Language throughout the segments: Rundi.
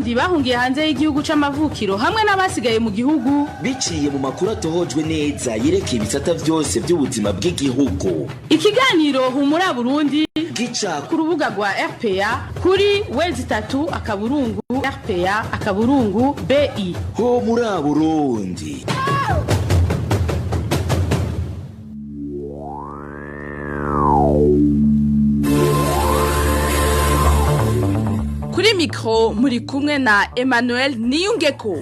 Abarundi bahungiye hanze y'igihugu c'amavukiro hamwe n'abasigaye mu gihugu Biciye mu makuru atohojwe neza yerekeye ibisata vyose by'ubuzima bw'igihugu. Ikiganiro Humura Burundi gica ku rubuga rwa RPA kuri w3.rpa.bi. Ho muri Burundi. Kuri mikro muri kumwe na Emmanuel Niyungeko.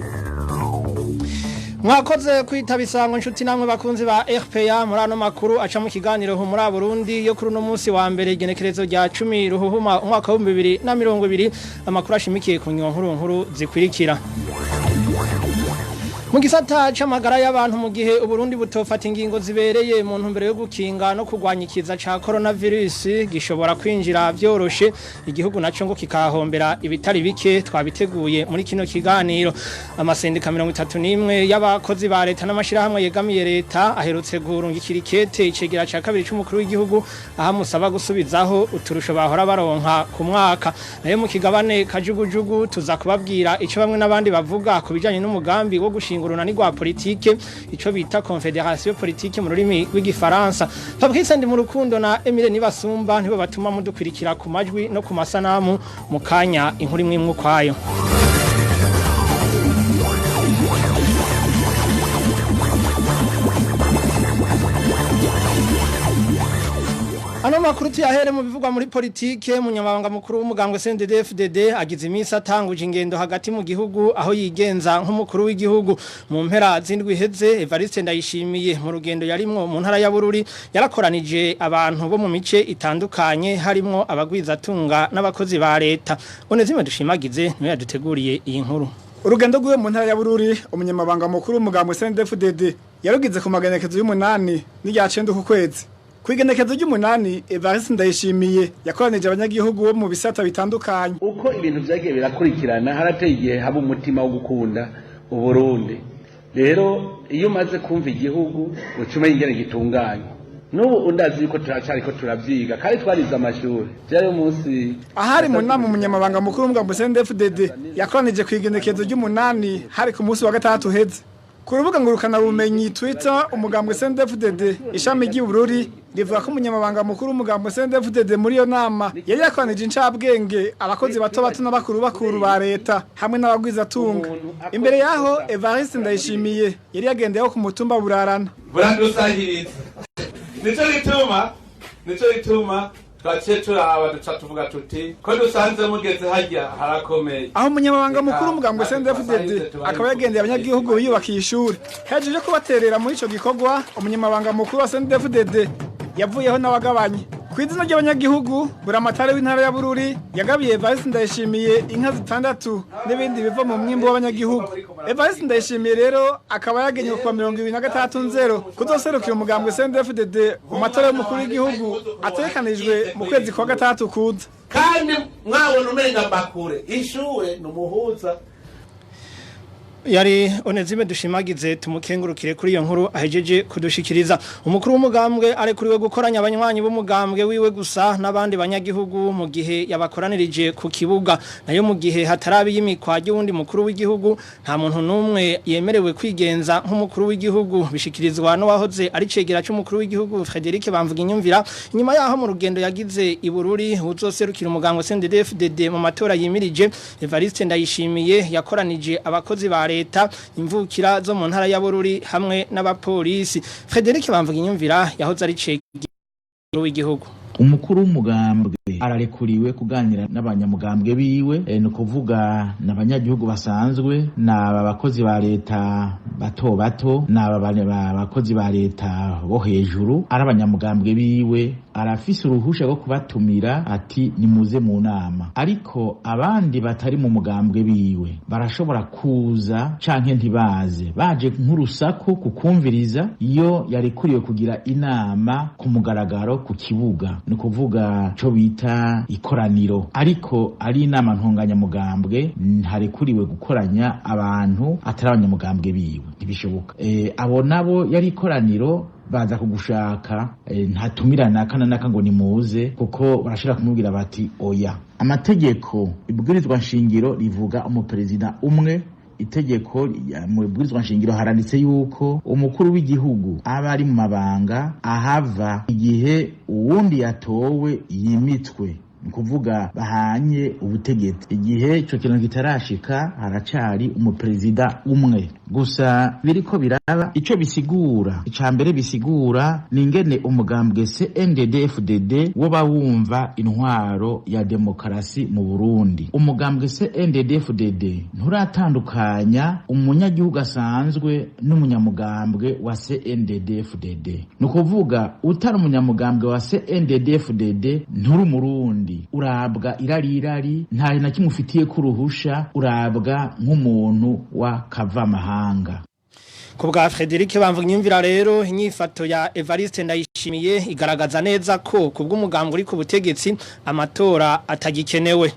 Mwakoze kwitaba isango, nshuti namwe bakunzi ba RPA, muri ano makuru aca mu kiganiro Humura Burundi yo kuri uno munsi wa mbere, igenekerezo rya 10 Ruhuhuma umwaka wa 2020. Amakuru ashimikiye ku nkuru nkuru zikurikira. Mu gisata c'amagara y'abantu, mu gihe Uburundi butofata ingingo zibereye mu ntumbero yo gukinga no kurwanya ikiza ca coronavirus, gishobora kwinjira vyoroshe, igihugu naco ngo kikahombera ibitari bike. Twabiteguye muri kino kiganiro. Amasendika 31 y'abakozi ba leta n'amashirahamwe yegamiye leta aherutse guhurungikira ikete icegera ca kabiri c'umukuru w'igihugu, aho amusaba gusubizaho uturusho bahora baronka ku mwaka. Nayo mu kigabane kajugujugu, tuza kubabwira ico bamwe n'abandi bavuga ku bijanye n'umugambi wo gushinga urunani rwa politike, ico bita confédération politique mu rurimi rw'igifaransa. Fabrice Ndi mu rukundo na Emile Nibasumba nibo batuma mudukwirikira ku majwi no ku masanamu. Mu kanya, inkuru imwe imwe ukwayo. Ano makuru tuyahere mu bivugwa muri politike. Munyamabanga mukuru w'umugambwe CNDD-FDD agize iminsi atanguje ingendo hagati mu gihugu, aho yigenza nk'umukuru w'igihugu. Mu mpera z'indwi iheze, Evariste Ndayishimiye mu rugendo yarimwo mu ntara ya Bururi yarakoranije abantu bo mu mice itandukanye, harimwo abagwizatunga n'abakozi ba leta. Onezime Dushimagize niwe yaduteguriye iyi nkuru. Urugendo rw'iwe mu ntara ya Bururi, umunyamabanga mukuru w'umugambwe CNDD-FDD yarugize ku magenekezo y'umunani n'irya cenda ku kwezi. Kw'igenekezo ry'umunani, Evariste Ndayishimiye yakoranije abanyagihugu bo mu bisata bitandukanye. Uko ibintu vyagiye birakurikirana, harateye igihe haba umutima wo gukunda Uburundi. Rero iyo umaze kumva igihugu, uca umenya ingene gitunganywa. N'ubu undazi yuko turacariko turavyiga kandi twarize amashuri vyari umunsi. Ahari mu nama umunyamabanga mukuru w'umugambwe CNDD-FDD yakoranije kw'igenekezo ry'umunani, hari ku munsi wa gatandatu uheze. Ku rubuga ngurukana bumenyi Twitter, umugambwe CNDD-FDD ishami ry'Ubururi rivuga ko umunyamabanga mukuru w'umugambwe CNDD-FDD muri iyo nama yari yakoranije incabwenge, abakozi bato bato n'abakuru bakuru ba leta hamwe n'abagwizatunga. Imbere yaho, Evariste Ndayishimiye yari yagendeyeho ku mutumba Burarana. Buradusahiriza, nico gituma twaciye turaba, duca tuvuga tuti ko dusanze mugeze harya harakomeye. Aho umunyamabanga mukuru w'umugambwe CNDD-FDD akaba yagendeye abanyagihugu biyubakiye ishuri. Hejuru yo kubaterera muri ico gikorwa, umunyamabanga mukuru wa CNDD-FDD yavuyeho n'abagabanye. Ku izina ry'abanyagihugu, buramatari w'intara ya Bururi yagabiye Evariste Ndayishimiye inka zitandatu n'ibindi biva mu mwimbu w'abanyagihugu. Evariste Ndayishimiye rero akaba yagenywe kuwa 26 Nzero kuzoserukira umugambwe CNDD-FDD mu matora y'umukuru w'igihugu ategekanijwe mu kwezi kwa gatandatu kuza. Kandi mwabona umenga mbakure ishure ni umuhuza. Yari Onezime Dushimagize, tumukengurukire kuri iyo nkuru ahejeje kudushikiriza. Umukuru w'umugambwe arekuriwe gukoranya abanywanyi b'umugambwe wiwe gusa n'abandi banyagihugu mu gihe yabakoranirije ku kibuga. Nayo mu gihe hatarabi y'imikwa y'uwundi mukuru w'igihugu, nta muntu n'umwe yemerewe kwigenza nk'umukuru w'igihugu. Bishikirizwa n'uwahoze ari cegera c'umukuru w'igihugu Frederic Bamvuginyumvira, inyuma yaho mu rugendo yagize i Bururi, uzoserukira umugambwe CNDD-FDD mu matora yimirije Evariste Ndayishimiye yakoranije abakozi ba leta, imvukira zo mu ntara ya Bururi hamwe n'abapolisi. Frederic Bamvuginyumvira yahoze ari cegera w'igihugu. Umukuru w'umugambwe ararekuriwe kuganira n'abanyamugambwe biwe, ni ukuvuga n'abanyagihugu basanzwe, n'aba bakozi ba leta bato bato, n'aba bakozi ba leta bo hejuru. Ari abanyamugambwe biwe, arafise uruhusha rwo kubatumira ati nimuze mu nama. Ariko abandi batari mu mugambwe biwe barashobora kuza canke ntibaze, baje nk'urusaku kukumviriza. Iyo yarekuriwe kugira inama ku mugaragaro ku kibuga, ni ukuvuga co bita ikoraniro. Ariko ari inama ntunganyamugambwe, ntarekuriwe gukoranya abantu atari abanyamugambwe biwe, ntibishoboka. Abo nabo yari ikoraniro. Baza kugushaka, ntatumira naka na naka ngo nimuze, kuko barashobora kumubwira bati oya. Amategeko, ibwirizwa nshingiro rivuga umuperezida umwe. Itegeko mu bwirizwa nshingiro haranditse yuko umukuru w'igihugu aba ari mu mabanga ahava igihe uwundi yatowe yimitwe, ni kuvuga bahanye ubutegetsi. Igihe ico kintu kitarashika, haracari umuperezida umwe gusa. Biriko biraba ico bisigura, ica mbere bisigura ni ingene umugambwe CNDD-FDD woba wumva intwaro ya demokarasi mu Burundi. Umugambwe CNDD-FDD nturatandukanya umunyagihugu asanzwe n'umunyamugambwe wa CNDD-FDD. Ni ukuvuga utari umunyamugambwe wa CNDD-FDD nturi umurundi, urabwa irari irari, nta na kimwe ufitiye kuruhusha, urabwa nk'umuntu wa kavamahanga. Ku bwa Frederic Bamvuginyumvira rero, inyifato ya Evariste Ndayishimiye igaragaza neza ko ku bw'umugambi uri ku butegetsi amatora atagikenewe.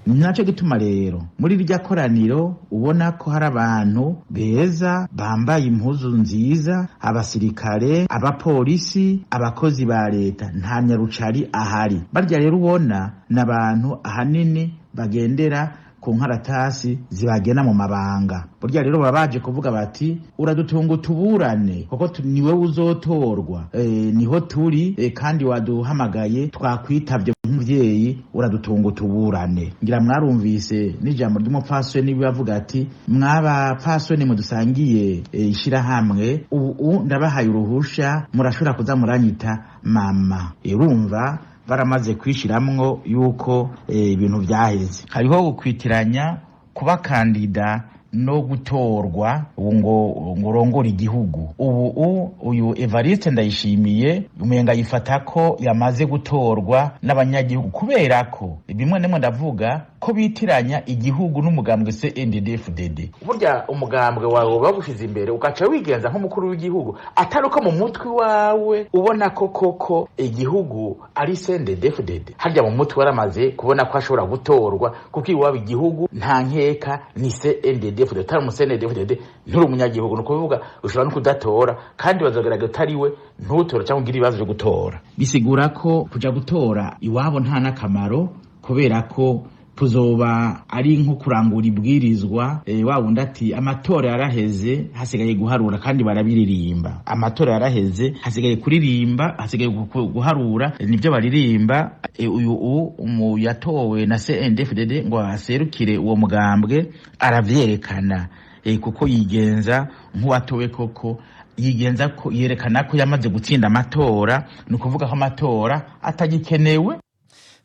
Ni nacyo gituma rero muri rya koraniro ubona ko hari abantu beza bambaye impuzu nziza, abasirikare, abapolisi, abakozi ba leta, nta nyarucari ahari. Barya rero ubona ni abantu ahanini bagendera ku nkaratasi zibagena mu mabanga. Burya rero baba baje kuvuga bati uradutunga utuburane, kuko niwe uzotorwa, niho turi, kandi waduhamagaye twakwitavye nk'umuvyeyi, uradutunga utuburane. Ngira mwarumvise n'ijambo ry'umupfasoni bavuga ati mwabapfasoni mudusangiye ishirahamwe, ubu ndabahaye uruhusha, murashobora kuza muranyita mama. Urumva baramaze kwishiramwo yuko ibintu vyaheze. Hariho gukwitiranya kuba kandida no gutorwa ngo urongore igihugu. Ubu uyu Evariste Ndayishimiye umenga yifata ko yamaze gutorwa n'abanyagihugu, kubera ko bimwe nimwe ndavuga ko bitiranya igihugu n'umugambwe CNDD-FDD. Burya umugambwe wawe bagushize imbere ugaca wigenza nk'umukuru w'igihugu, atari uko mu mutwe wawe ubona ko koko igihugu ari CNDD-FDD. Harya mu mutwe waramaze kubona ko ashobora gutorwa, kuko iwabo igihugu nta nkeka ni CNDD-FDD. Utari umu CNDD-FDD nturi umunyagihugu, ni ukuvuga ushobora no kudatora, kandi bazogaragara utari we ntutore cyangwa ugire ibibazo byo gutora. Bisigura ko kuja gutora iwabo nta n'akamaro, kubera ko kuzoba ari nko kurangura ibwirizwa. Wa wundi ati amatora yaraheze, hasigaye guharura, kandi barabiririmba. Amatora yaraheze, hasigaye kuririmba, hasigaye guharura, nibyo baririmba. Uyu umu yatowe na CNDD-FDD ngo aserukire uwo mugambwe aravyerekana, kuko yigenza nk'uwatowe koko, yigenza ko yerekana ko yamaze gutsinda amatora, ni ukuvuga ko amatora atagikenewe.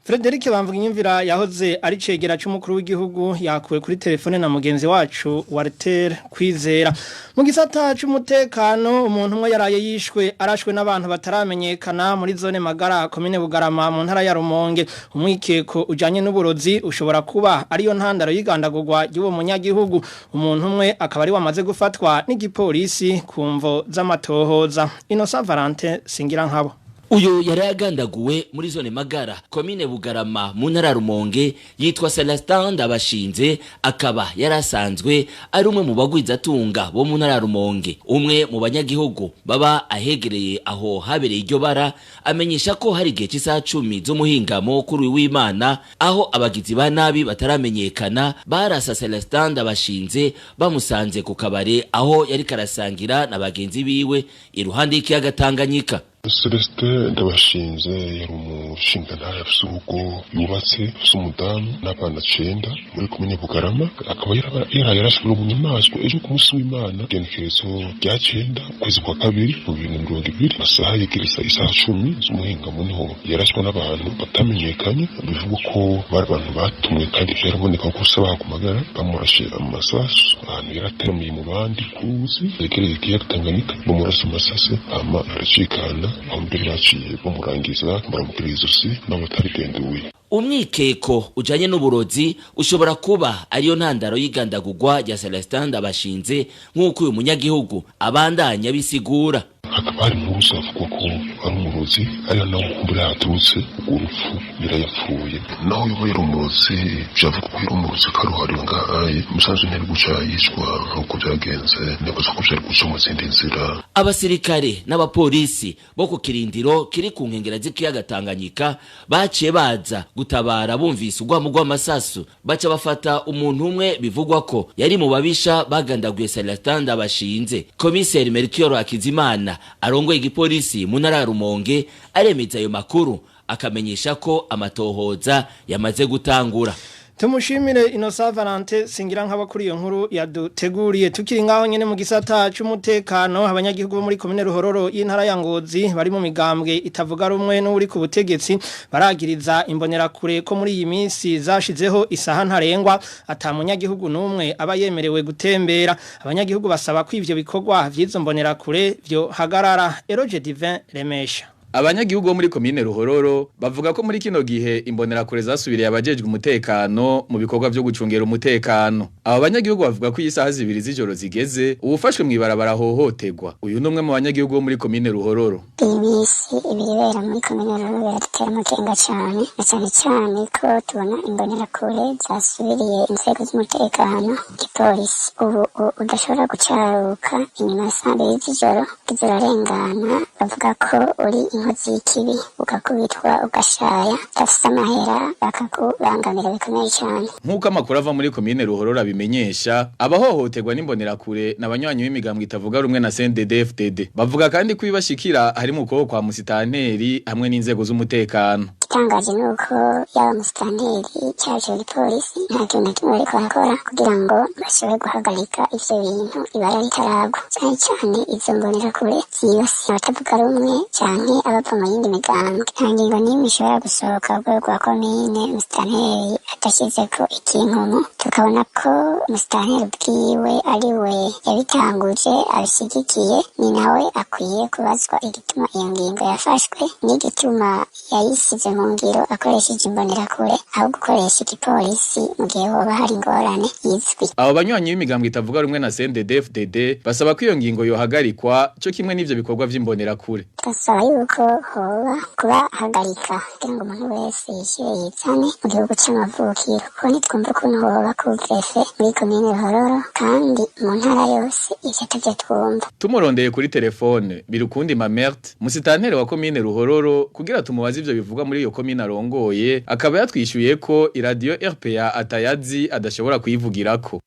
Frederic Bamvuginyumvira yahoze ari cegera c'umukuru w'igihugu yakuwe kuri telefone na mugenzi wacu Walter Kwizera. Mu gisata c'umutekano, umuntu umwe yaraye yishwe arashwe n'abantu bataramenyekana muri zone Magara, komine Bugarama, mu ntara ya Rumonge. Umwikeko ujanye n'uburozi ushobora kuba ariyo ntandaro y'igandagurwa ry'uwo munyagihugu. Umuntu umwe akaba ari wamaze gufatwa n'igipolisi ku mvo z'amatohoza. Innocent Valentin Singira nkabo. Uyu yari yagandaguwe muri zone Magara, komine Bugarama, mu ntara ya Rumonge, yitwa Celestin Ndabashinze, akaba yarasanzwe ari umwe mu bagwizatunga bo mu ntara ya Rumonge. Umwe mu banyagihugu baba ahegereye aho habereye iryo bara amenyesha ko hari igihe cy'isaha 10 z'umuhingamo kuri uyu w'Imana, aho abagizi ba nabi bataramenyekana barasa Celestin Ndabashinze bamusanze ku kabare aho yari karasangira na bagenzi biwe iruhande y'ikiyaga Tanganyika. Celestin Ndabashinze yari umushingantahe afise urugo yubatse, afise umudamu n'abana 9 muri komine Bugarama, akaba yaraye arashwe mu nyamaswa ejo ku munsi w'Imana, igenekerezo rya 9 ukwezi kwa kabiri 2020, amasaha yegereza isaha 10 z'umuhingamo, niho yarashwe n'abantu batamenyekanye. Bivugwa ko bari abantu batumwe, kandi vyaraboneka ko sabaha ku magara bamurashe amasasu ahantu yarateramiye mu bandi kuzi yegereye ikiyaga Tanganyika, bamurasa amasase hama aracikana, aho mbere baciye bamurangiza baramukira izosi n'abatarigenduye. Umwikeko ujanye n'uburozi ushobora kuba ariyo ntandaro y'igandagurwa rya Celestin Ndabashinze, nk'uko uyu munyagihugu abandanya bisigura. Hakaba hari inkuru zavugwa ko ari umurozi, ari naho kumbura yaturutse urwo rupfu yarayapfuye. Naho yoba yari umurozi, vyavuga ko yari umurozi karuhariwe ngahaye musanzu, ntiyari guca yicwa nk'uko vyagenze. Nibaza ko vyari guca mu zindi nzira. Abasirikare n'abapolisi bo ku kirindiro kiri ku nkengera z'ikiyaga Tanganyika baciye baza gutabara bumvise urwamo rw'amasasu, baca bafata umuntu umwe bivugwa ko yari mu babisha bagandaguye Celestin Ndabashinze. Komiseri Melchior Hakizimana arongoye igipolisi mu ntara ya Rumonge aremeza ayo makuru, akamenyesha ko amatohoza yamaze gutangura. Tumushimire Innocent Valente singira nk'aba kuri iyo nkuru yaduteguriye. Tukiri ngaho nyene mu gisata c'umutekano, abanyagihugu bo muri komine Ruhororo y'intara ya Ngozi bari mu migambwe itavuga rumwe n'uri ku butegetsi baragiriza imbonerakure ko muri iyi minsi zashizeho isaha ntarengwa ata munyagihugu n'umwe aba yemerewe gutembera. Abanyagihugu basaba ko ivyo bikorwa vy'izo mbonerakure vyo hagarara. Eroge Divin Remesha. Abanyagihugu bo muri komine Ruhororo bavuga ko muri kino gihe imbonerakure zasubiriye abajejwe umutekano mu bikorwa vyo gucungera umutekano. Aba banyagihugu bavuga ko isaha 2 z'ijoro zigeze uwufashwe mw'ibarabara hohoterwa. Uyu numwe mu banyagihugu bo muri komine Ruhororo. Iyi minsi ibibera muri komine Ruhororo biradutera amakenga cyane, na cyane cyane ko tubona imbonerakure zasubiriye inzego z'umutekano, igipolisi. Ubu udashobora gucaruka inyuma ya saa 2 z'ijoro zirarengana, bavuga ko uri inkozi y'ikibi, ugakubitwa, ugashaya, udafise amahera bakakubangamira bikomeye cyane. Nk'uko amakuru ava muri komine Ruhororo abimenyesha, abahohoterwa n'imbonerakure n'abanywanyi b'imigambwe itavuga rumwe na CNDD-FDD. Bavuga kandi ko ibibashikira harimo ukuboko kwa musitanteri hamwe n'inzego z'umutekano. Igitangaje ni uko yaba musitanteri cyangwa igipolisi nta kintu na kimwe bariko barakora kugira ngo bashobore guhagarika ivyo bintu ibara ritaragwa. Cyane cyane izo mbonerakure zibasira abatavuga rumwe canke abava mu yindi migambwe. Nta ngingo n'imwe ishobora gusohoka urwego rwa komine musitanteri adashyizeko ikinkumu. Tukabona ko musitanteri ubwiwe ari we yabitanguje abishyigikiye, ni nawe akwiye kubazwa igituma iyo ngingo yafashwe n'igituma yayisize mu ngiro akoresheje imbonerakure aho gukoresha igipolisi mu gihe hoba hari ingorane izwi. Abo banywanyi b'imigambwe itavuga rumwe na CNDD-FDD basaba ko iyo ngingo yohagarikwa cyo kimwe n'ivyo bikorwa vy'imbonerakure. Basaba yuko hoba kubahagarika kugira ngo umuntu wese yishyire yizane mu gihugu c'amavukiro, kuko ntitwumva ukuntu hoba kuvefe muri komine Ruhororo kandi mu ntara yose ivyo atavyo twumva. Tumurondeye kuri telefone Birukundi Mamerte, musitanteri wa komine Ruhororo, kugira tumubaze ivyo bivugwa muri iyo komine arongoye, akaba yatwishyuye ko iradiyo RPA atayazi, adashobora kuyivugirako.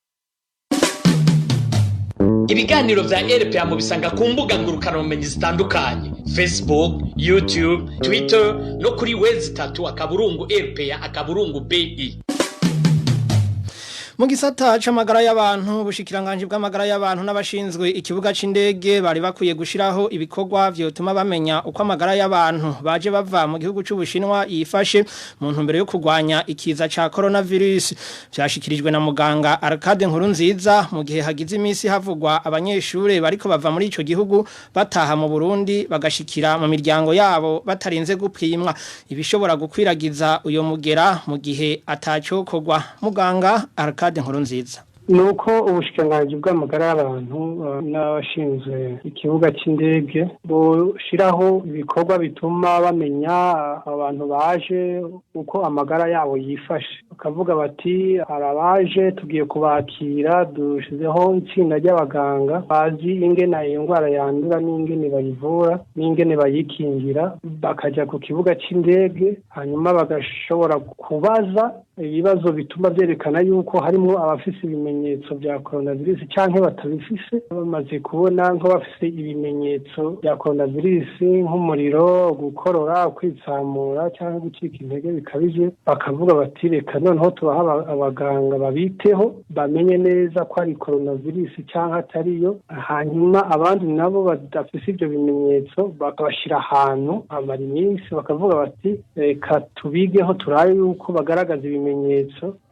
Ibiganiro vya RPA mubisanga ku mbuga ngurukanabumenyi zitandukanye: Facebook, YouTube, Twitter no kuri w3.rpa.bi. Mu gisata c'amagara y'abantu, ubushikiranganje bw'amagara y'abantu n'abashinzwe ikibuga c'indege bari bakwiye gushiraho ibikorwa vyotuma bamenya uko amagara y'abantu baje bava mu gihugu c'Ubushinwa yifashe mu ntumbero yo kurwanya ikiza ca coronavirus. Vyashikirijwe na muganga Arcade Nkurunziza mu gihe hagize imisi havugwa abanyeshure bariko bava muri ico gihugu bataha mu Burundi, bagashikira mu miryango yabo batarinze gupimwa, ibishobora gukwiragiza uyo mugera mu gihe atacokorwa. Muganga Arcade Nkurunziza: Nuko ubushikiranganji bw'amagara y'abantu n'abashinzwe ikibuga c'indege boshiraho ibikorwa bituma bamenya abantu baje uko amagara yabo yifashe, bakavuga bati: "Harabaje, tugiye kubakira, dushizeho itsinda ry'abaganga bazi ingene iyo ndwara yandura n'ingene bayivura n'ingene bayikingira", bakaja ku kibuga c'indege, hanyuma bagashobora kubaza ibibazo bituma vyerekana yuko harimwo abafise ibimenyetso vya coronavirus canke batabifise. Bamaze kubona nk'abafise ibimenyetso vya coronavirus, nk'umuriro, gukorora, kwitsamura cyangwa gucika intege bikabije, bakavuga bati: "Reka noneho tubaha abaganga babiteho, bamenye neza ko ari coronavirus cyangwa atariyo". Hanyuma abandi nabo badafise ivyo bimenyetso bakabashira ahantu amara iminsi, bakavuga bati: "Reka tubigeho, turabe yuko bagaragaza ibimenyetso".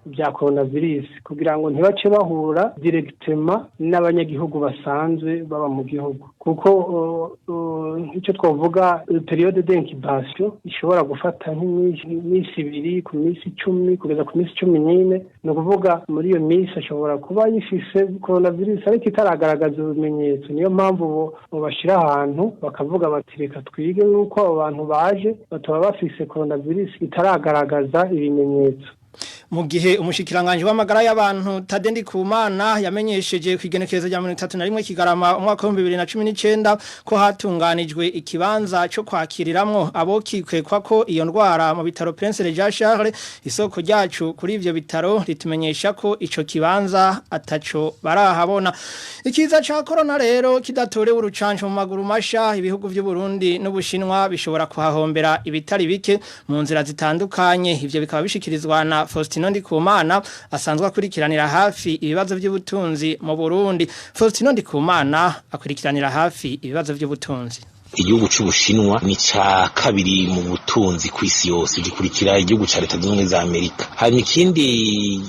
bya coronavirus, kugira ngo ntibace bahura directement n'abanyagihugu basanzwe baba mu gihugu, kuko icyo twavuga période d'incubation ishobora gufata nk'iminsi 2 ku minsi 10 kugeza ku minsi 14. Ni ukuvuga muri iyo minsi ashobora kuba yifise coronavirus ariko itaragaragaza ibimenyetso. Niyo mpamvu bashira ahantu bakavuga bati reka twige yuko abo bantu baje bataba bafise coronavirus itaragaragaza ibimenyetso. Mu gihe umushikiranganje w'amagara y'abantu Tade Ndikumana yamenyesheje kwigenekerezo rya 31 Kigarama umwaka wa 2019 ko hatunganijwe ikibanza cyo kwakiriramwo abo kikwekwa ko iyo ndwara mu bitaro Prince Regent Charles, isoko ryacu kuri ivyo bitaro ritumenyesha ko ico kibanza ataco barahabona. Ikiza ca corona rero kidatorewe urucanco mu maguru masha, ibihugu vy'u Burundi n'Ubushinwa bishobora kuhahombera ibitari bike mu nzira zitandukanye. Ivyo bikaba bishikirizwa na Faustino Ndikumana asanzwe akurikiranira hafi ibibazo by'ubutunzi mu Burundi. Faustino Ndikumana akurikiranira hafi ibibazo by'ubutunzi. Igihugu c'Ubushinwa ni ca kabiri mu butunzi kw'isi yose, gikurikira igihugu ca Leta Zunze Ubumwe za Amerika. Hanyuma ikindi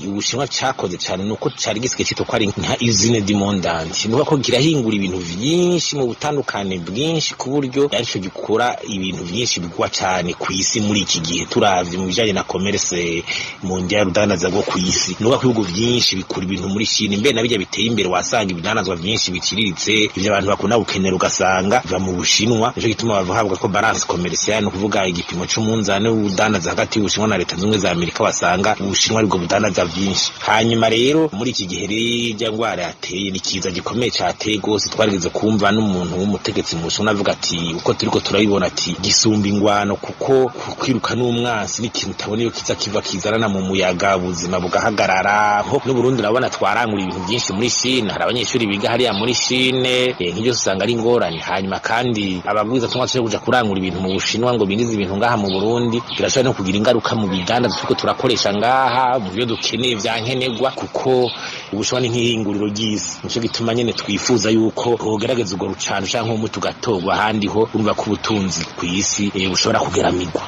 Ubushinwa cakoze cane nuko cari gisigaye citwa ko ari nka usine du monde entier, nuko ko kirahingura ibintu vyinshi mu butandukane bwinshi, ku buryo arico gikora ibintu vyinshi bigwa cane kw'isi muri iki gihe. Turavye mu bijanye na commerce mondial, urudandaza rwo kw'isi, nuko ibihugu vyinshi bikura ibintu muri Chine, mbere na bijya biteye imbere wasanga ibidandazwa vyinshi biciriritse, ivyo abantu bakunda gukenera ugasanga biva mu Bushinwa. Nico gituma bavuga ko balance commerciale, no kuvuga igipimo c'umunzane w'ubudandaza hagati y'Ubushinwa na Leta Zunze Ubumwe za Amerika, wasanga Ubushinwa aribwo budandaza vyinshi. Hanyuma rero muri iki gihe rero ngwara yateye ni kiza gikomeye cateye gose. Twarigeze kumva n'umuntu w'umutegetsi mu Bushinwa avuga ati uko turiko turabibona, ati gisumba ingwano, kuko kwiruka n'umwansi ni ikintu utabona iyo kiza kiva, kizanana mu muyaga, ubuzima bugahagarara. Ho n'Uburundi urabona twarangura ibintu byinshi muri Chine, hari abanyeshuri biga hariya muri Chine, nk'ivyo usanga ari ingorane. Hanyuma kandi ababwiza tumwa tuje kuja kurangura ibintu mu Bushinwa ngo binjize ibintu ngaha mu Burundi, birashobora no kugira ingaruka mu bidandazwa turiko turakoresha ngaha, mu byo dukeneye vya nkenerwa, kuko Ubushinwa ni nk'ihinguriro ry'isi. Nico gituma nyene twifuza yuko hogerageza urwo rucanco canke umuti ugatorwa, ahandi ho urumva ko ubutunzi kw'isi bushobora kugeramirwa.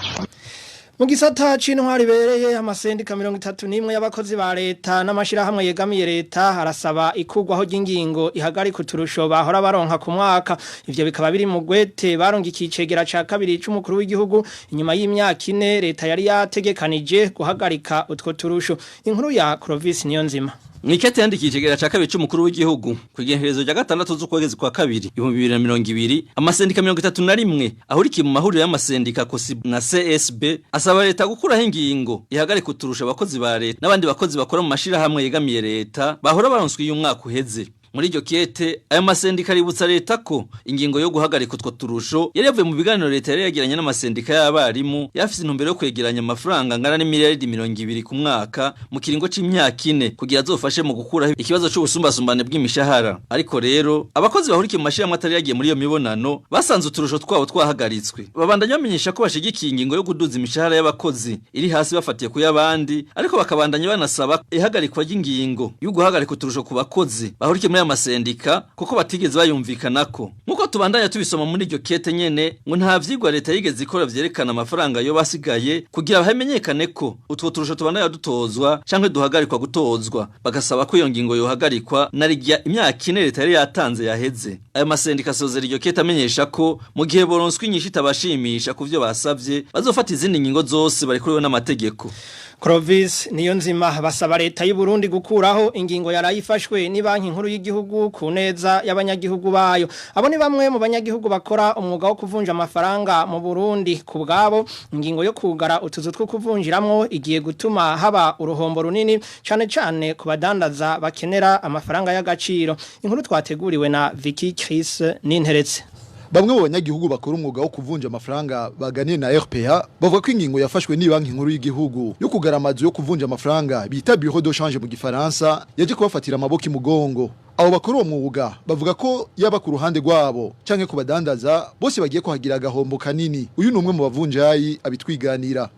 Mu gisata c'intwari bereye, amasendika 31 y'abakozi ba leta n'amashirahamwe yegamiye leta arasaba ikugwaho ry'ingingo ihagarika uturusho bahora baronka ku mwaka. Ivyo bikaba biri mu gwete barongikiye icegera ca kabiri c'umukuru w'igihugu inyuma y'imyaka 4 leta yari yategekanije guhagarika utwo turusho. Inkuru ya Clovis Niyonzima. Mwikete yandikiye icegera ca kabiri c'umukuru w'igihugu ku igenekerezo rya 6 z'ukwezi kwa kabiri 2020, amasendika 31 ahurikiye mu mahuriro y'amasendika COSYBU na CSB asaba leta gukuraho ingingo ihagarika uturusha abakozi ba leta n'abandi bakozi bakora mu mashirahamwe yegamiye leta bahora baronswe iyo umwaka uheze. Muri iryo kete ayo masendika aributsa leta ko ingingo yo guhagarika utwo turusho yari yavuye mu biganiro leta yari yagiranye n'amasendika y'abarimu, yafise intumbero yo kwegeranya amafaranga angana n'imiliyaridi 20 ku mwaka mu kiringo c'imyaka 4 kugira azofashe mu gukuraho ikibazo c'ubusumbasumbane bw'imishahara. Ariko rero abakozi bahurikiye mu mashirahamwe atari yagiye muri iyo mibonano basanze uturusho twabo twahagaritswe. Babandanya bamenyesha ko bashigikiye ingingo yo kuduza imishahara y'abakozi iri hasi bafatiye ku y'abandi, ariko bakabandanya banasaba ihagarikwa ry'ingingo yo guhagarika uturusho ku bakozi bahurikiye muri amasendika kuko batigeze bayumvikanako. Nkuko tubandanya tubisoma muri iryo kete nyene, ngo nta vyigwa leta yigeze ikora vyerekana amafaranga yo basigaye kugira hamenyekane ko utwo turusho tubandanya dutozwa canke duhagarikwa gutozwa. Bagasaba ko iyo ngingo yohagarikwa narijya imyaka 4 leta yari yatanze yaheze. Ayo masendika asozera iryo kete amenyesha ko mu gihe boronswe inyishu itabashimisha ku vyo basavye, bazofata izindi ngingo zose barikurewe n'amategeko. Clovis Niyonzima. Basaba leta y'u Burundi gukuraho ingingo yarayifashwe ni banki nkuru y'igihugu ku neza y'abanyagihugu bayo. Abo ni bamwe mu banyagihugu bakora umwuga wo kuvunja amafaranga mu Burundi. Ku bwabo, ingingo yo kugara utuzu two kuvunjiramwo igiye gutuma haba uruhombo runini cane cane ku badandaza bakenera amafaranga y'agaciro. Inkuru twateguriwe na Vicky Chris Ninteretse. Bamwe mu banyagihugu bakora umwuga wo kuvunja amafaranga baganiye na RPA bavuga ko ingingo yafashwe ni banki nkuru y'igihugu yo kugara amazu yo kuvunja amafaranga bita bureau de change mu gifaransa yaje kubafatira amaboko imugongo. Abo bakora uwo mwuga bavuga ko yaba ku ruhande rwabo canke ku badandaza bose bagiye kuhagira agahombo kanini. Uyu ni umwe mu bavunjayi abitwiganira.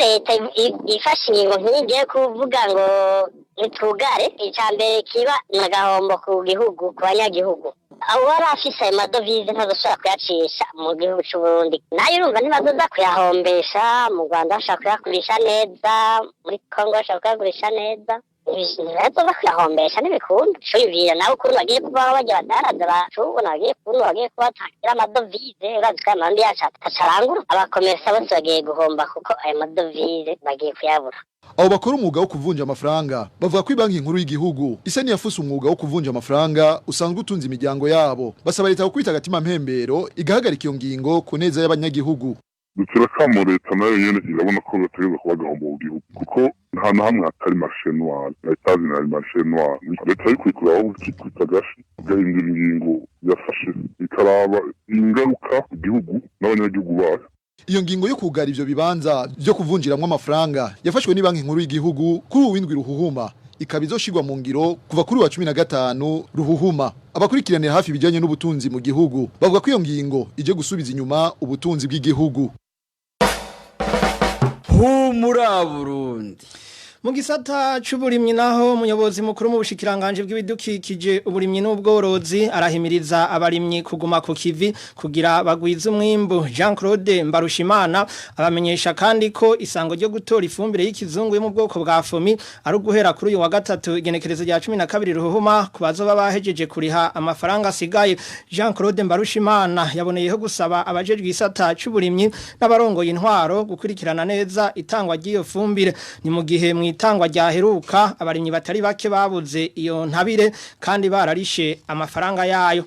Leta ifashe ingingo nk'iyi kuvuga ngo nitugare, icambere kiba nagahombo ku gihugu, ku banyagihugu. Abo barafise ayo madovize ntazoshobora kuyacisha mu gihugu c'u Burundi, nayo urumva ntibazoza kuyahombesha. Mu Rwanda bashaka kuyagurisha neza, muri Kongo bashaka kuyagurisha neza, ntibazoza kuyahombesha, ntibikunda. Cuyumvira nawe ukuntu bagiye kubaho barya badaraza bacubona, bagiye ukuntu bagiye kubatangira amadovize. Urazi ko amarundi yacu atacarangura, abakomersa bose bagiye guhomba kuko ayo madovize bagiye kuyabura. Abo bakora umwuga wo kuvunja amafaranga bavuga ko Banki Nkuru y'Igihugu isa niyafuse umwuga wo kuvunja amafaranga usanzwe utunze imiryango yabo. Basaba leta kwita agatima mpembero, igahagarika iyo ngingo ku neza y'abanyagihugu. Dutera kamo leta, nayo nyene irabona ko bategerezwa kuba agahombo mu gihugu, kuko nta na hamwe hatari marché noir. Na Etats-Unis hari marché noir. Leta ikwiye kuraba, ikikubita agashi, igahindura ingingo yafashe, ikaraba ingaruka ku gihugu n'abanyagihugu bayo. Iyo ngingo yo kugara ivyo bibanza vyo kuvunjiramwo amafaranga yafashwe ni Banki Nkuru y'Igihugu kuri uwindwi Ruhuhuma, ikaba izoshirwa mu ngiro kuva kuri wa 15 Ruhuhuma. Abakurikiranira hafi ibijanye n'ubutunzi mu gihugu bavuga ko iyo ngingo ije gusubiza inyuma ubutunzi bw'igihugu. Humura Burundi. Mu gisata c'uburimyi naho, umuyobozi mukuru mu bushikiranganje bw'ibidukikije, uburimyi n'ubworozi arahimiriza abarimyi kuguma ku kivi kugira bagwize umwimbu. Jean Claude Mbarushimana abamenyesha kandi ko isango ryo gutora ifumbire y'ikizungu yo mu bwoko bwa Fomi ari uguhera kuri uyu wa gatatu, igenekerezo rya 12 Ruhuhuma, ku bazoba bahejeje kuriha amafaranga asigaye. Jean Claude Mbarushimana yaboneyeho gusaba abajejwe isata c'uburimyi n'abarongoye intwaro gukurikirana neza itangwa ry'iyo fumbire. Ni mu gihe mu itangwa ryaheruka abarimyi batari bake babuze iyo ntabire kandi bararishe amafaranga yayo.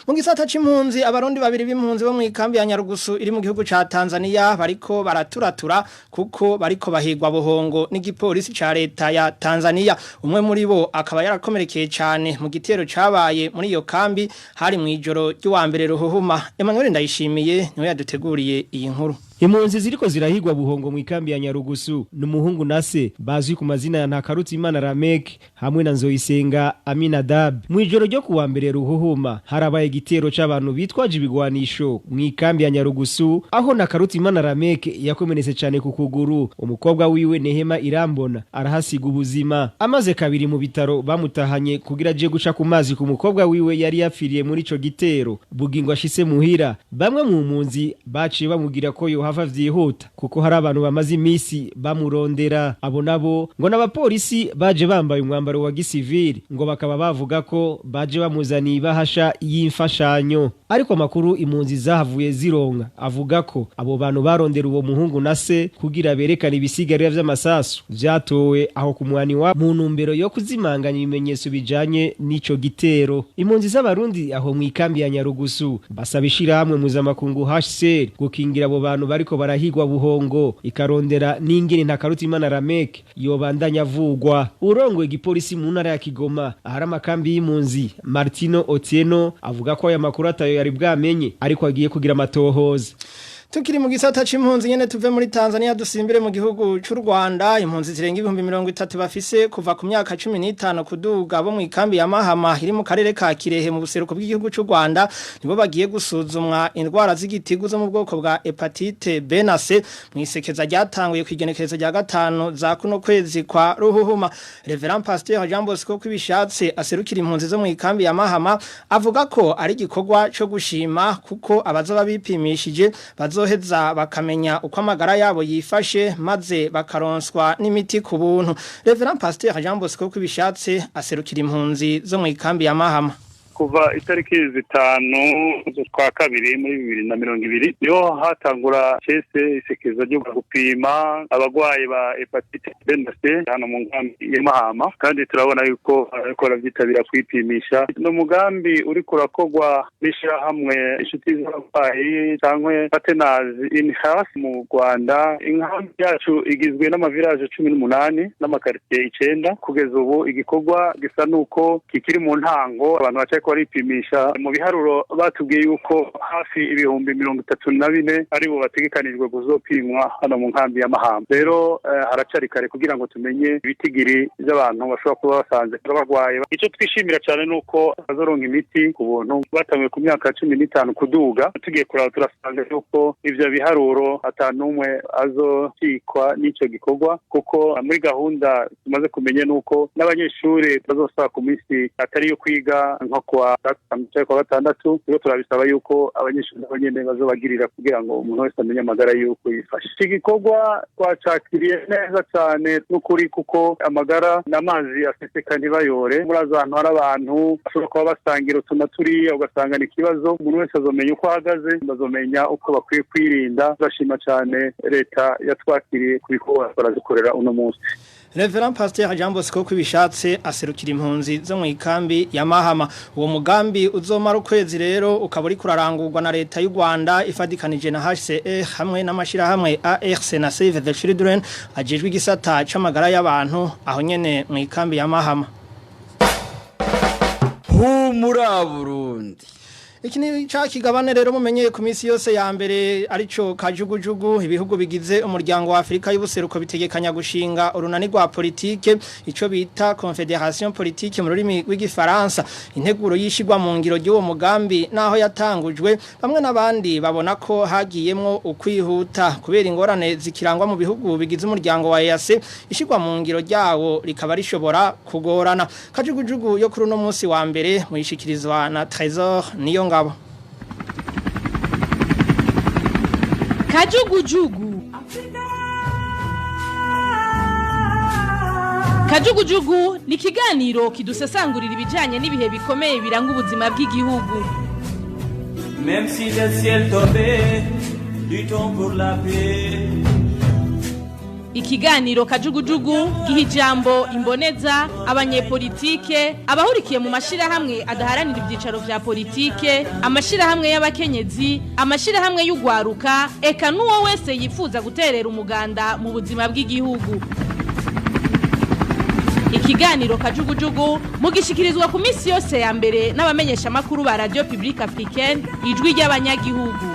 Mu gisata c'impunzi, abarundi babiri b'impunzi bo mu ikambi ya Nyarugusu iri mu gihugu ca Tanzania bariko baraturatura kuko bariko bahigwa buhongo n'igipolisi ca leta ya Tanzania. Umwe muri bo akaba yarakomerekeye cane mu gitero cabaye muri iyo kambi, hari mu ijoro ry'uwa mbere Ruhuhuma. Emmanuel Ndayishimiye niwe yaduteguriye iyi nkuru. Impunzi ziriko zirahigwa buhongo mu ikambi ya Nyarugusu n'umuhungu nase bazwi ku mazina ya Ntakarutimana Ramek hamwe na Nzoyisenga Aminadab. Mu ijoro ryo kuwa mbere Ruhuhuma harabaye igitero c'abantu bitwaje ibigwanisho mu ikambi ya Nyarugusu, aho Ntakarutimana Ramek yakomeretse cyane ku kuguru. Umukobwa wiwe Nehema Irambona arahasiga ubuzima, amaze kabiri mu bitaro bamutahanye kugira aje guca ku mazi ku mukobwa wiwe yari yapfiriye muri ico gitero. Bugingo ashitse muhira, bamwe mu mpunzi baciye bamugira ko yo hava vyihuta kuko hari abantu bamaze imisi bamurondera. Abo nabo ngo n'abapolisi baje bambaye umwambaro wa gisivili, ngo bakaba bavuga ko baje bamuzaniye ibahasha y'imfashanyo. Ariko amakuru impunzi zahavuye zironka avuga ko abo bantu barondera uwo muhungu na se kugira berekane ibisigarira vy'amasasu vyatowe aho ku mwani wa mu ntumbero yo kuzimanganya ibimenyetso bijanye n'ico gitero. Impunzi z'abarundi aho mu ikambi ya Nyarugusu basaba ishirahamwe mpuzamakungu HCR gukingira abo bantu bariko barahigwa buhongo, ikarondera n'ingene Ntakarutimana Ramek yobandanya avugwa. Urongoye igipolisi mu ntara ya Kigoma ahari amakambi y'impunzi, Martino Otieno, avuga ko aya makuru atayo yari bwamenye, ariko agiye kugira amatohoza. Tukiri mu gisata c'impunzi nyene, tuve muri Tanzania dusimbire mu gihugu c'u Rwanda. Impunzi zirenga 30,000 bafise kuva ku myaka 15 kuduga bo mu ikambi ya Mahama iri mu karere ka Kirehe mu buseruko bw'igihugu c'u Rwanda nibo bagiye gusuzumwa indwara z'igitigu zo mu bwoko bwa hepatite B na C mu isekeza ryatanguye kwigenekerezo rya 5 za kuno kwezi kwa Ruhuhuma. Reverend Pasteur Jean Bosco Kwibishatse aserukira impunzi zo mu ikambi ya Mahama avuga ko ari igikorwa co gushima kuko abazoba bipimishije bazoheza bakamenya uko amagara yabo yifashe, maze bakaronswa n'imiti ku buntu. Reverend Pasteur Jean Bosco Kwibishatse aserukira impunzi zo mu ikambi ya Mahama. Kuva itariki 5 z'ukwa kabiri muri 2020 niho hatangura cese isekeza ryo gupima abagwayi ba hepatite B na C hano mu nkambi ya Mahama, kandi turabona yuko ariko baravyitabira kwipimisha. No mugambi uriko urakogwa n'ishirahamwe Inshuti z'Abarwayi cyangwa Partners in Health mu Rwanda. Inkambi yacu igizwe n'amavirage 18 n'amakaritiye 9. Kugeza ubu igikorwa gisa nuko kikiri mu ntango, abantu bacaye Bariko baripimisha mu biharuro batubwiye yuko hafi 34,000 aribo bategekanijwe kuzopimwa hano mu nkambi ya Mahama. Rero haracari kare kugira ngo tumenye ibitigiri by'abantu bashobora kuba basanze barwaye. Icyo twishimira cyane nuko bazoronka imiti ku buntu batanguye ku myaka 15 kuduga. Tugiye kuraba turasanga yuko ivyo biharuro atanumwe azocikwa n'ico gikorwa, kuko muri gahunda tumaze kumenya nuko n'abanyeshuri bazosaba ku minsi atari yo kwiga nko kuwa gatanu cyangwa kuwa gatandatu. Rero turabisaba yuko abanyeshuri nabo nyene bazobagirira kugira ngo umuntu wese amenye amagara yuko yifashe. Iki gikorwa twacakiriye neza cyane n'ukuri, kuko amagara n'amazi aseseka ntibayore. Muri ahantu hari abantu bashobora kuba basangira utu na turiya, ugasanga ni ikibazo. Umuntu wese azomenya uko ahagaze, bazomenya uko bakwiye kwirinda. Turashima cyane leta yatwakiriye ku bikorwa barazikorera uno munsi. Reverend Pasteur Jean Bosco kwibishatse aserukira impunzi zo mu ikambi ya Mahama. Uwo mugambi uzomara ukwezi rero ukaba uri kurarangurwa na leta y'u Rwanda ifadikanije na HCR hamwe n'amashira hamwe ARC na Save the Children ajejwe igisata c'amagara y'abantu aho nyene mu ikambi ya Mahama. Humura Burundi. Iki ni ca kigabane rero mumenyeye ku minsi yose ya mbere arico kajugujugu. Ibihugu bigize umuryango wa Afrika y'ubuseruko bitegekanya gushinga urunani rwa politike, ico bita Confederation Politique mu rurimi rw'igifaransa. Integuro yishigwa mu ngiro ry'uwo mugambi naho yatangujwe, bamwe n'abandi babona ko hagiyemwo ukwihuta kubera ingorane zikirangwa mu bihugu bigize umuryango wa EAC. Ishigwa mu ngiro ryawo rikaba rishobora kugorana. Kajugujugu yo kuri uno munsi wa mbere muyishikirizwa na Trésor niyo ngabo. Kajugujugu. Kajugujugu ni ikiganiro kidusesangurira ibijanye n'ibihe bikomeye biranga ubuzima bw'igihugu. Même si le ciel tombait, luttons pour la paix. Ikiganiro kajugujugu giha ijambo imboneza, abanyepolitike, abahurikiye mu mashirahamwe adaharanira ivyicaro vya politike, amashirahamwe y'abakenyezi, amashirahamwe y'ugwaruka, eka n'uwo wese yifuza guterera umuganda mu buzima bw'igihugu. Ikiganiro kajugujugu mugishikirizwa ku minsi yose ya mbere n'abamenyesha makuru ba Radio Publique Africaine, ijwi ry'abanyagihugu.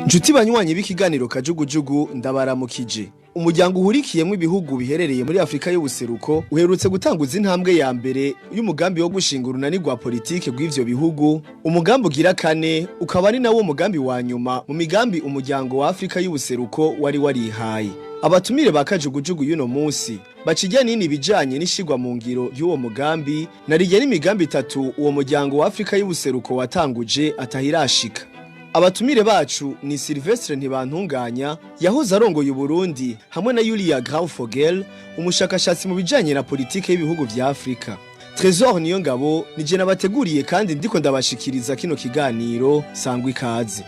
Njuti banywanyi b'ikiganiro kajugujugu ndabaramukije. Umuryango uhurikiyemo ibihugu biherereye muri Afrika y'ubuseruko uherutse gutanguza intambwe ya mbere y'umugambi wo gushinga urunani rwa politike rw'ivyo bihugu. Umugambi ugira kane ukaba ari nawo mugambi wa nyuma mu migambi umuryango wa Afrika y'ubuseruko wari warihaye. Abatumire ba kajugujugu y'uno munsi bacijya nini bijanye n'ishigwa mu ngiro y'uwo mugambi narijya n'imigambi itatu uwo muryango wa Afrika y'ubuseruko watanguje atahirashika. Abatumire bacu ni Sylvestre Ntibantunganya yahoze arongoye Burundi hamwe na Julia Graufogel, umushakashatsi mu bijanye na politike y'ibihugu vya Afrika. Trésor Niyongabo nije nabateguriye kandi ndiko ndabashikiriza kino kiganiro. Sangwa ikaze.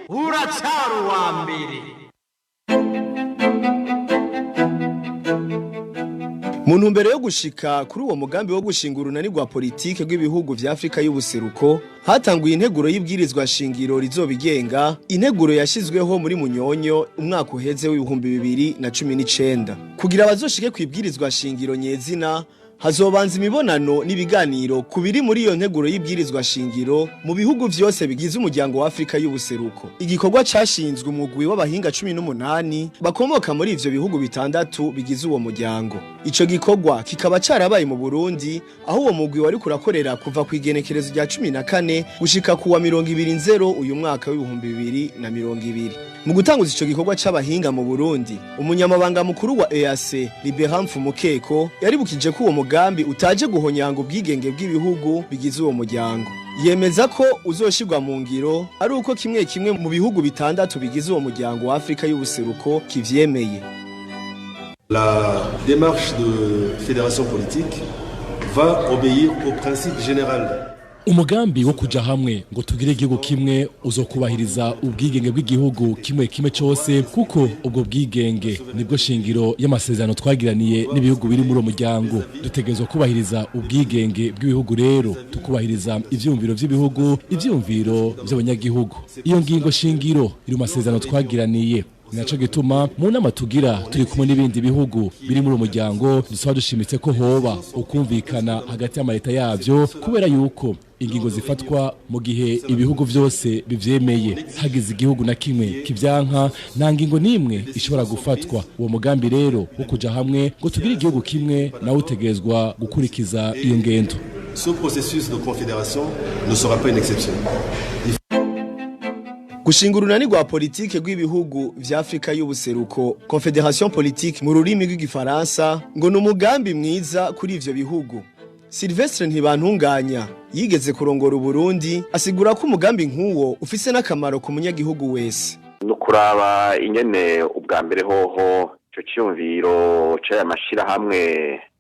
Uracyari uwa mbere. Mu ntumbero yo gushika kuri uwo mugambi wo gushinga urunani rwa politike rw'ibihugu vya Afrika y'ubuseruko, hatanguye integuro y'ibwirizwa shingiro rizobigenga, integuro yashizweho muri Munyonyo umwaka uheze w'2019. Kugira abazoshike kwibwirizwa shingiro nyezina, hazobanza imibonano n'ibiganiro ku biri muri iyo nteguro y'ibwirizwa shingiro mu bihugu vyose bigize umuryango wa Afrika y'ubuseruko. Igikorwa cashinzwe umugwi w'abahinga 18 bakomoka muri ivyo bihugu bitandatu bigize uwo muryango. Ico gikorwa kikaba carabaye mu Burundi, aho uwo mugwi wari kurakorera kuva ku igenekerezo rya 14 gushika kuwa 20 uyu mwaka w'2020. Mu gutanguza ico gikorwa c'abahinga mu Burundi, umunyamabanga mukuru wa EAC Liberat Mfumukeko yaribukije ko uwo mugambi utaje guhonyanga ubwigenge bw'ibihugu bigize uwo muryango. Yemeza ko uzoshirwa mu ngiro ari uko kimwe kimwe mu bihugu bitandatu bigize uwo muryango wa Afrika y'ubuseruko kivyemeye. La démarche de fédération politique va obéir au principe général. Umugambi wo kuja hamwe ngo tugire igihugu kimwe uzokubahiriza ubwigenge bw'igihugu kimwe kimwe cyose, kuko ubwo bwigenge nibwo shingiro y'amasezerano twagiraniye n'ibihugu biri muri uwo muryango. Dutegerezwa kubahiriza ubwigenge bw'ibihugu, rero tukubahiriza ivyumviro vy'ibihugu, ivyumviro vy'abanyagihugu. Iyo ngingo shingiro iri mu masezerano twagiraniye. Naco gituma mu nama tugira turi kumwe n'ibindi bihugu biri muri uwo muryango dusaba dushimitse ko hoba ukumvikana hagati y'amaleta yavyo, kubera yuko ingingo zifatwa mu gihe ibihugu vyose bivyemeye. Hagize igihugu na kimwe kivyanka, nta ngingo n'imwe ishobora gufatwa. Uwo mugambi rero wo kuja hamwe ngo tugire igihugu kimwe nawe utegerezwa gukurikiza iyo ngendo. Ce processus de confédération ne sera pas une exception. Gushinga urunani rwa politike rw'ibihugu vya Afrika y'ubuseruko, Confédération politique mu rurimi rw'igifaransa, ngo ni umugambi mwiza kuri ivyo bihugu. Sylvestre Ntibantunganya yigeze kurongora Uburundi asigura ko umugambi nk'uwo ufise n'akamaro ku munyagihugu wese. No kuraba ingene ubwa mbere hoho ico ciyumviro c'aya mashirahamwe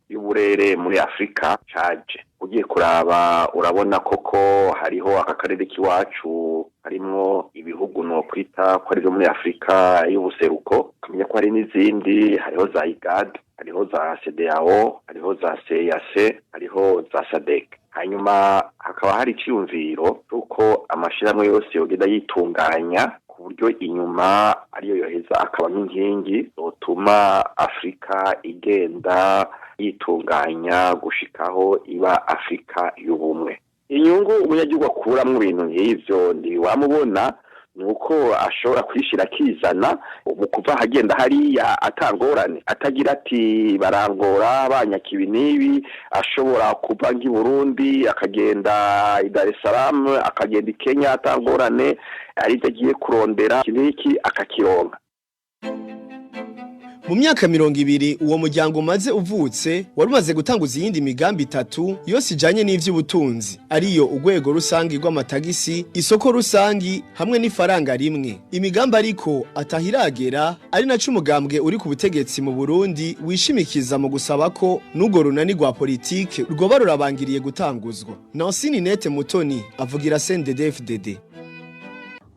y'uburere muri Afrika caje. Ugiye kuraba urabona koko hariho aka karere k'iwacu harimwo ibihugu no kwita ko ari byo muri Afrika y'ubuseruko, kamenya ko hari n'izindi, hariho za IGAD, hariho za CEDEAO, hariho za CEEAC, hariho za SADC. Hanyuma hakaba hari iciyumviro c'uko amashirahamwe yose yogenda yitunganya ku buryo inyuma ariyo yoheza akaba nk'inkingi zotuma Afrika igenda yitunganya gushikaho iba Afrika y'ubumwe. Inyungu umunyagihugu akuramwo ibintu nk'ivyo ntiwamubona, nuko ashobora kwishira akizana mu kuva ahagenda hariya atangorane, atagira ati barangora banyaka ibi n'ibi. Ashobora kuva nk'i Burundi akagenda i Dar es Salaam, akagenda i Kenya atangorane, arivyo agiye kurondera iki n'iki akakironka. Mu myaka 20 uwo muryango umaze uvutse, wari umaze gutanguza iyindi migambi itatu yose ijanye n'ivy'ubutunzi, ariyo urwego rusangi rw'amatagisi, isoko rusangi hamwe n'ifaranga rimwe. Imigambi ariko atahiragera, ari naco umugambwe uri ku butegetsi mu Burundi wishimikiza mu gusaba ko n'urwo runani rwa politike rwoba rurabangiriye gutanguzwa. Nancy Ninette Mutoni avugira CNDD-FDD.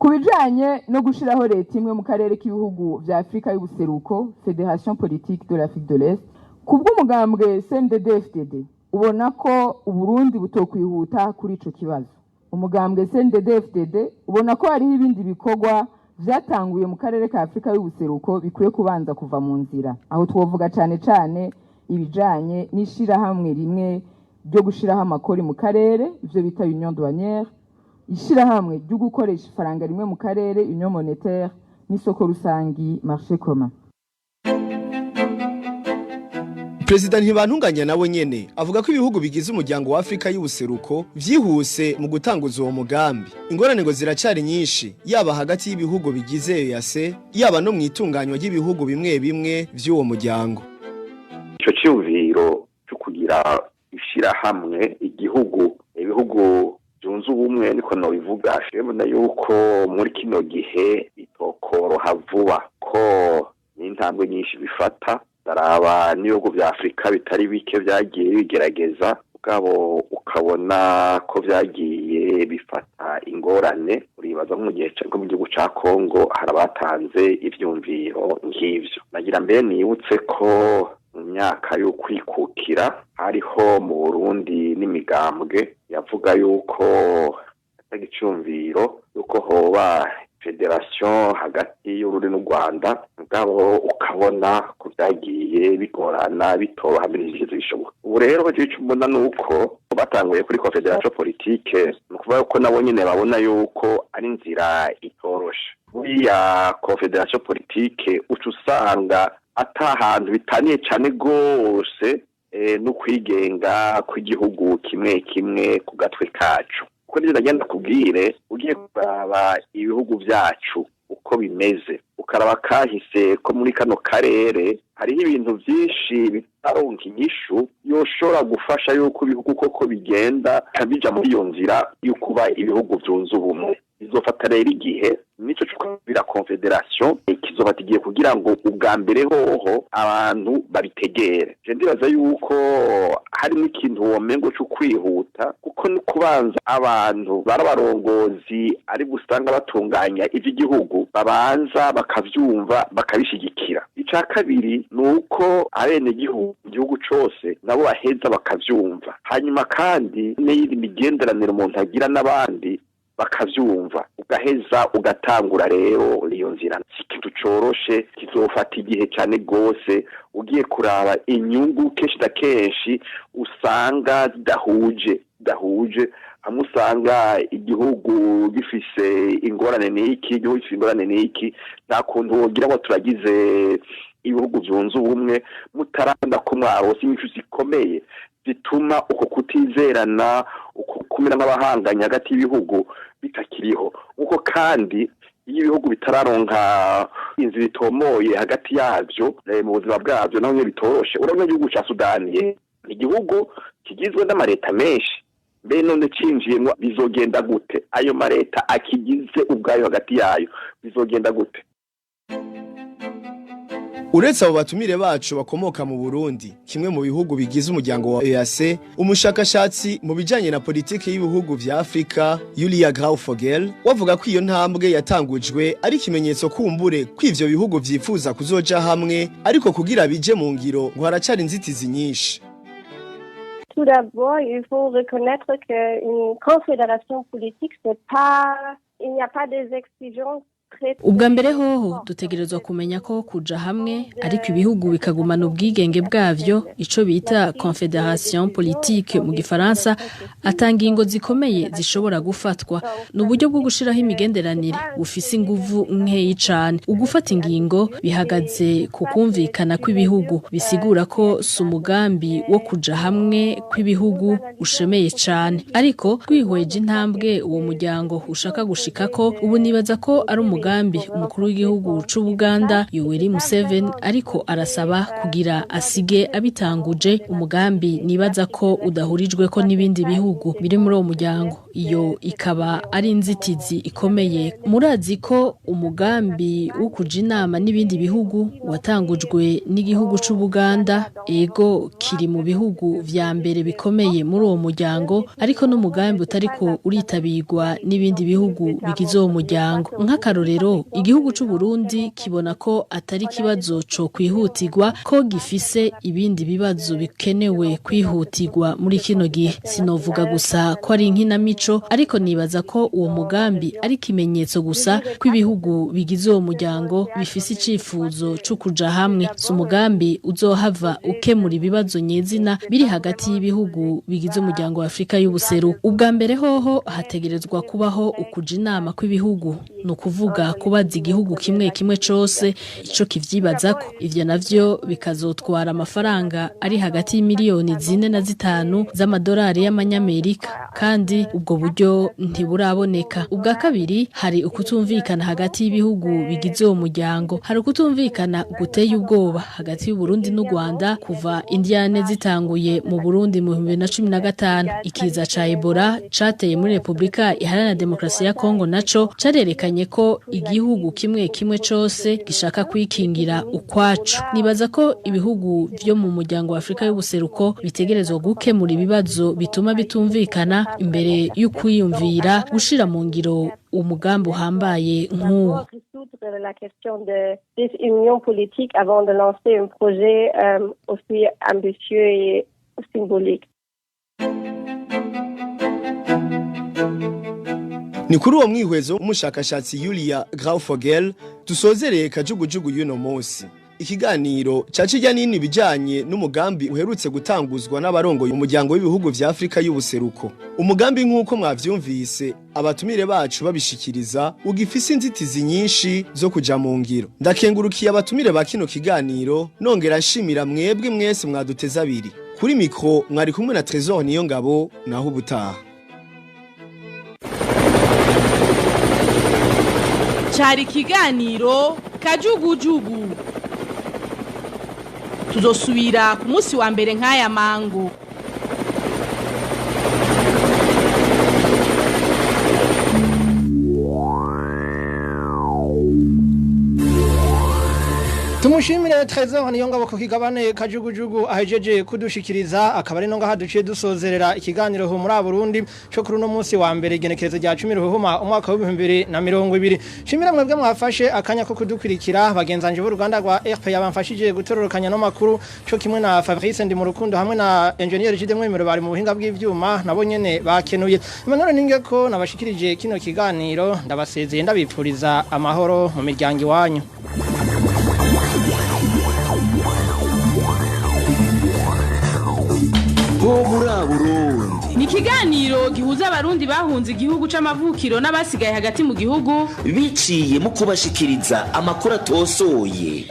Ku bijanye no gushiraho leta imwe mu karere k'ibihugu vya Afrika y'ubuseruko, Fédération politique de l'Afrique de l'Est, ku bw'umugambwe CNDD-FDD ubona ko Uburundi butokwihuta kuri ico kibazo. Umugambwe CNDD-FDD ubona ko hariho ibindi bikorwa vyatanguye mu karere ka Afrika y'ubuseruko bikwiye kubanza kuva mu nzira. Aho twovuga cane cane ibijanye n'ishirahamwe rimwe ryo gushiraho amakori mu karere, ivyo bita union douanière, ishirahamwe ryo gukoresha ifaranga rimwe mu karere, union monétaire, n'isoko rusangi, marché commun. Perezida Ntibantunganya nawe nyene avuga ko ibihugu bigize umuryango wa Afrika y'ubuseruko vyihuse mu gutanguza uwo mugambi. Ingorane ngo ziracari nyinshi, yaba hagati y'ibihugu bigize EAC, yaba no mwitunganywa ry'ibihugu bimwe bimwe vy'uwo muryango. Ico ciyumviro cyo kugira ishirahamwe igihugu ibihugu byunze ubumwe, niko nobivuga, mbona yuko muri kino gihe bitokoroha vuba, ko n'intambwe nyinshi bifata. Daraba n'ibihugu vya Afrika bitari bike vyagiye bigerageza, ubwabo ukabona ko vyagiye bifata ingorane. Uribaza nko mu gihe nko mu gihugu ca Kongo hari abatanze ivyumviro nk'ivyo. Nagira mbere nibutse ko mu myaka y'ukwikukira hariho mu Burundi n'imigambwe yavuga yuko atagicumviro yuko hoba fédération hagati y'Uburundi n'u Rwanda, mugabo ukabona ko vyagiye bigorana bitoroha mbere ntibigeze bishoboka. Ubu rero ico mbona nuko batanguye kuri confédération politique, ni ukuvuga ko nabo nyene babona yuko ari inzira itoroshe. Buriya confédération politique uca usanga ata hantu bitaniye cane gose no kwigenga kw'igihugu kimwe kimwe ku gatwe kacu, kuko nivyo ndagenda kubwire. Ugiye kuraba ibihugu vyacu uko bimeze, ukaraba kahise ko muri kano karere, hariho ibintu vyinshi bitaronka inyishu yoshobora gufasha yuko ibihugu koko bigenda bija muri iyo nzira yo kuba ibihugu vyunze ubumwe. Bizofata rero igihe, nico co kubira confédération kizofata igihe kugira ngo ubwa mbere hoho abantu babitegere. Je ndibaza yuko Harimo ikintu womengo cyo kwihuta, kuko ni kubanza abantu barabarongozi ari gusanga batunganya ivy'igihugu babanza bakavyumva bakabishigikira. Ica kabiri nuko abene gihugu cose nabo baheza bakavyumva, hanyuma kandi n'iyindi migenderanire umuntu agira n'abandi bakavyumva, ugaheza ugatangura rero iyo nzira. Si ikintu coroshe, kizofata igihe cyane gose. Ugiye kuraba inyungu kenshi na kenshi usanga zidahuje, hamwe usanga igihugu gifise ingorane n'iki, igihugu gifise ingorane n'iki. Nta kuntu wogira ngo turagize ibihugu vyunze ubumwe mutaranda ko mwarose inyishu zikomeye zituma uko kutizerana, uko kumera nk'abahanganye hagati y'ibihugu bitakiriho. Uko kandi iyo ibihugu bitararonka inzira itomoye hagati yavyo mu buzima bwavyo, naho nyene bitoroshe. Urabona igihugu ca Sudani, igihugu kigizwe n'amareta menshi, mbe none cinjiyemwo bizogenda gute? Ayo mareta akigize ubwayo hagati yayo bizogenda gute? Uretse abo batumire bacu bakomoka mu Burundi, kimwe mu bihugu bigize umuryango wa EAC, umushakashatsi mu bijanye na politike y'ibihugu vya Afrika, Julia Graufogel, wavuga ko iyo ntambwe yatangujwe ari ikimenyetso kumbure ko ivyo bihugu vyifuza kuzoja hamwe, ariko kugira bije mu ngiro ngo haracari inzitizi nyinshi. Tout d'abord, il faut reconnaître qu'une confédération politique, c'est pas, il n'y a pas des exigences. Ubwa mbere hoho dutegerezwa kumenya ko kuja hamwe ariko ibihugu bikagumana ubwigenge bwavyo, ico bita confédération politique mu gifaransa, atanga ingingo zikomeye zishobora gufatwa. Ni uburyo bwo gushiraho imigenderanire bufise inguvu nkeyi cane. Ugufata ingingo bihagaze ku kumvikana kw'ibihugu, bisigura ko si umugambi wo kuja hamwe kw'ibihugu ushemeye cane. Ariko twihweje intambwe uwo muryango ushaka gushikako, ubu nibaza ko ari umugambi umukuru w'igihugu c'u Buganda Yoweri Museveni ariko arasaba kugira asige abitanguje, umugambi nibaza ko udahurijwe ko n'ibindi bihugu biri muri uwo muryango. Iyo ikaba ari inzitizi ikomeye. Murazi ko umugambi wo kuja inama n'ibindi bihugu watangujwe n'igihugu c'u Buganda, ego kiri mu bihugu vya mbere bikomeye muri uwo muryango, ariko n'umugambi utariko uritabirwa n'ibindi bihugu bigize uwo muryango. Nk'akarorero, igihugu c'u Burundi kibona ko atari kibazo co kwihutirwa, ko gifise ibindi bibazo bikenewe kwihutirwa muri kino gihe. Sinovuga gusa ko ari inkinamico, ariko nibaza ko uwo mugambi ari kimenyetso gusa ko ibihugu bigize uwo muryango bifise icifuzo co kuja hamwe. Si umugambi uzohava ukemura ibibazo nyezina biri hagati y'ibihugu bigize umuryango wa Afrika y'ubuseruko. Ubwa mbere hoho hategerezwa kubaho ukuja inama kw'ibihugu, ni ukuvuga kubaza igihugu kimwe kimwe cose ico kivyibazako. Ivyo navyo bikazotwara amafaranga ari hagati y'imiliyoni 4 na 5 z'amadolari y'amanyamerika, kandi ubwo buryo ntiburaboneka. Ubwa kabiri, hari ukutumvikana hagati y'ibihugu bigize uwo muryango. Hari ukutumvikana guteye ubwoba hagati y'u Burundi n'u Rwanda kuva indiane zitanguye mu Burundi mu 2015. Ikiza ca Ebola cateye muri Republika Iharanira Demokarasi ya Kongo naco carerekanye ko igihugu kimwe kimwe cose gishaka kwikingira ukwacu. Nibaza ko ibihugu vyo mu muryango wa Afrika y'ubuseruko bitegerezwa gukemura ibibazo bituma bitumvikana imbere y'ukwiyumvira gushira mu ngiro umugambi uhambaye nk'uwo. La question de des unions politiques avant de lancer un projet aussi ambitieux et symbolique. Ni kuri uwo mwihwezo umushakashatsi Julia Graufogel dusozereye kajugujugu y'uno munsi. Ikiganiro cacirya nini bijanye n'umugambi uherutse gutanguzwa n'abarongoye umuryango w'ibihugu vya Afrika y'ubuseruko. Umugambi nk'uko mwavyumvise abatumire bacu babishikiriza ugifise inzitizi nyinshi zo kuja mu ngiro. Ndakengurukiye abatumire ba kino kiganiro, nongera nshimira mwebwe mwese mwaduteza abiri. Kuri mikro mwari kumwe na Trésor Niyongabo, naho ubutaha. Cari ikiganiro kajugujugu. Tuzosubira ku munsi wa mbere nk'aya mango. Tumushimire Trésor niyo ngabo ku kigabane kajugujugu ahejeje kudushikiriza. Akaba ari no ngaha duciye dusozerera ikiganiro Humura Burundi cyo kuri uno munsi wa mbere, igenekerezo rya 10 Ruhuma umwaka wa 2020. Shimira mwebwe mwafashe akanya ko kudukurikira, bagenzanje b'uruganda rwa RP yabamfashije gutororokanya no makuru, cyo kimwe na Fabrice ndi mu rukundo hamwe na Engineer Jide Mwemero bari mu buhinga bw'ivyuma, nabo nyene bakenuye. Emmanuel ninge ko nabashikirije kino kiganiro, ndabasezeye ndabipfuriza amahoro mu miryango iwanyu. Humura Burundi ni ikiganiro gihuza abarundi bahunze igihugu c'amavukiro n'abasigaye hagati mu gihugu biciye mu kubashikiriza amakuru atosoye.